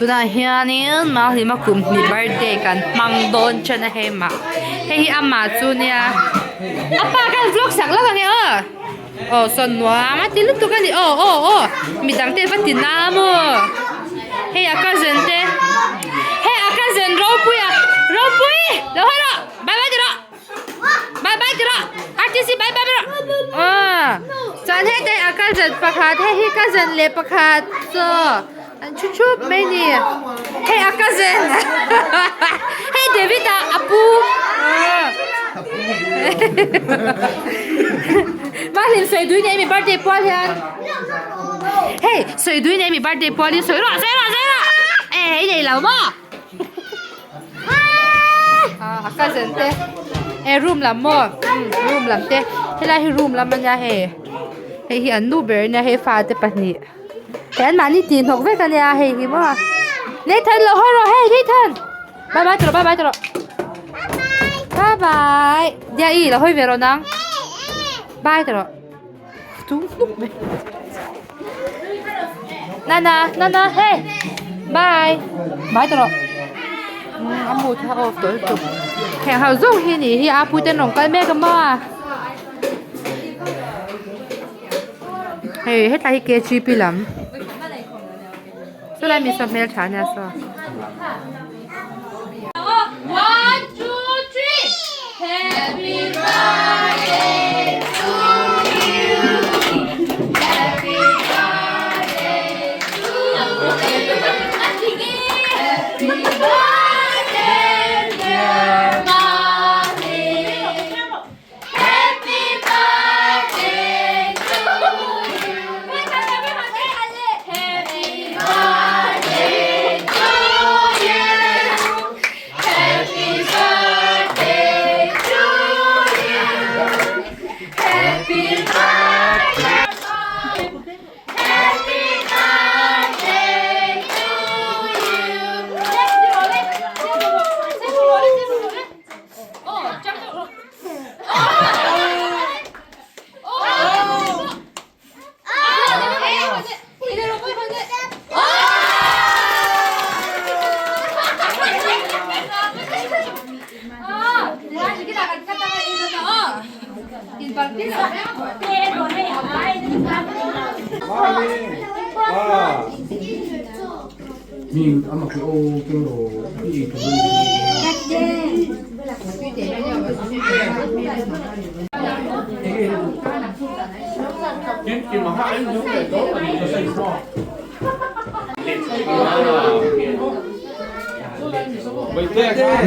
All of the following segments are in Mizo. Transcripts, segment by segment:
Tunah hianin Mahlima kum hnih birthday kan hmang dawn ṭan a hei mah hei hi amah chu nia a pa khan vlog sak lawk ang e aw aw sawn nuam a ti lutuk a ni aw aw aw midang te va ti na maw hei a cousin te hei a cousin ropui a ropui lo haw rawh bye bye ti rawh bye bye ti rawh RTC bye bye rawh aw chuan heta a cousin pakhat hei hi cousin leh pakhat chaw an thu thup mai ni hei a cousin hei David a a pu mahlim sawi dui nei mi birthday pual hian hei sawi dui nei mi birthday pual in sawi rawh sawi rawh sawi rawh e hei nei lo maw. A cousin te e room lam maw room lam te helai hi room lam ania hei hei hi an nu ber ania hei fate pahnih he an mahni tih hnawk vek ania hei hi maw Nathan lo haw rawh hei Nathan bye bye tawh rawh bye bye tawh rawh bye bye Dia i lo hawi ve rawh nang bye tawh rawh tung hnuk mai Nana Nana hey bye bye tawh rawh a mood kha off tawh lutuk heng ho zawng hi nih hi a pute an rawn kal mek a maw hei hetlai hi K_G_P lam chulai mi saw hmeltha ania saw.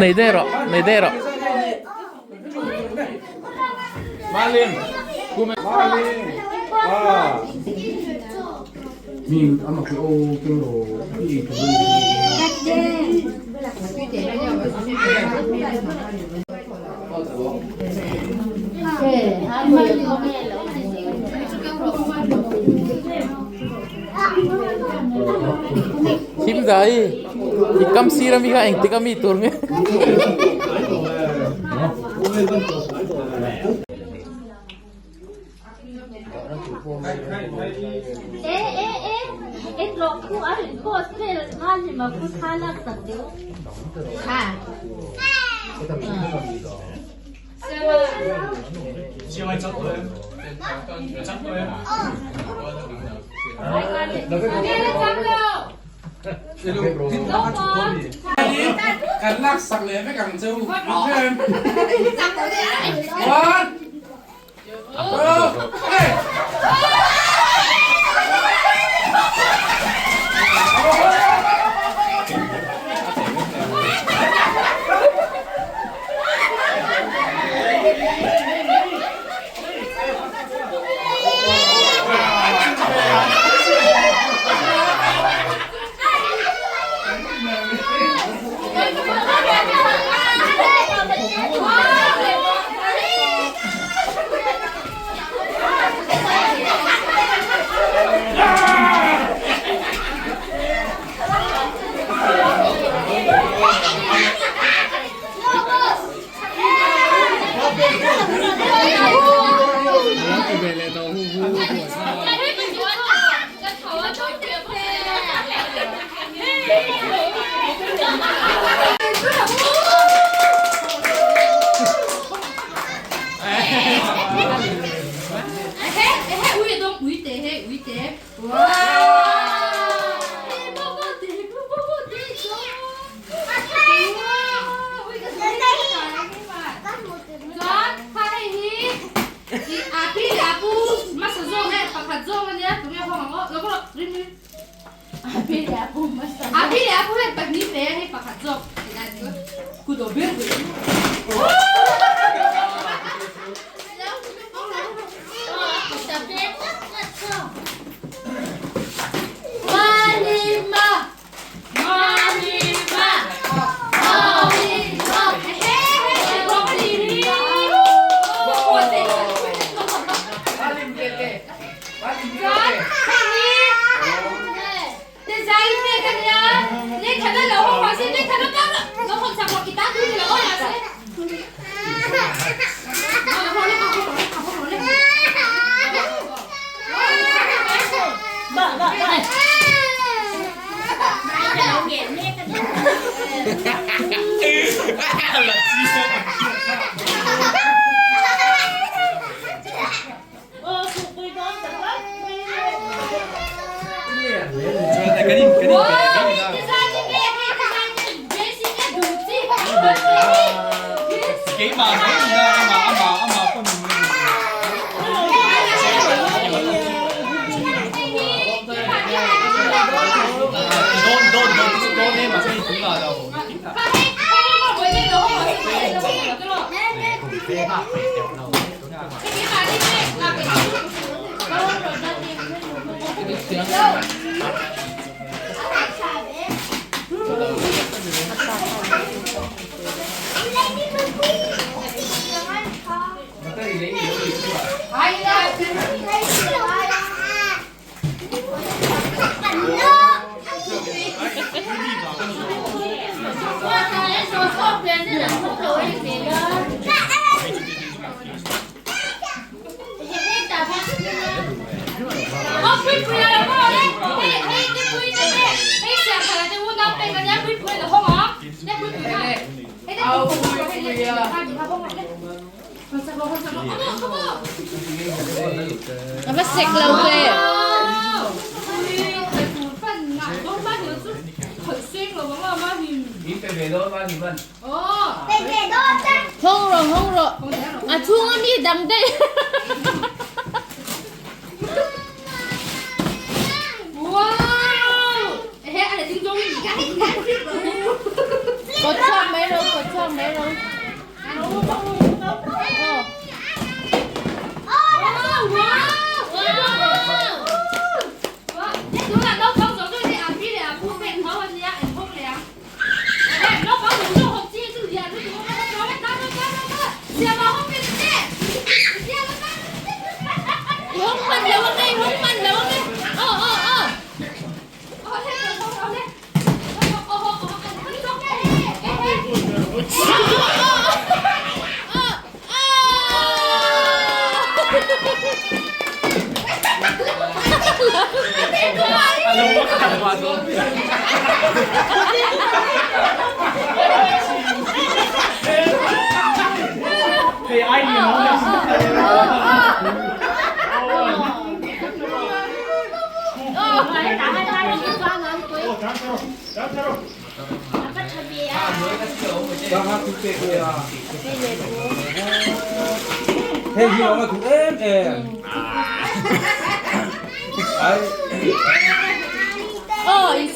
Nei daih rawh nei daih rawh. Thim dai i kam sir ami kha engtik ami tur nge. Kan laksak leh vek ang che u. One, two, three.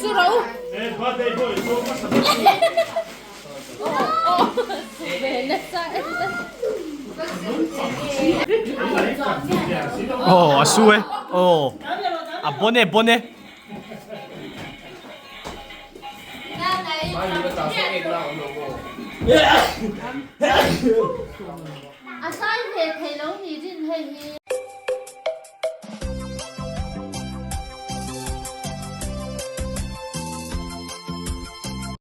Su rawh u. Aw a su e aw a bon e bon e. A sai ve thei lo ni rin hei hi.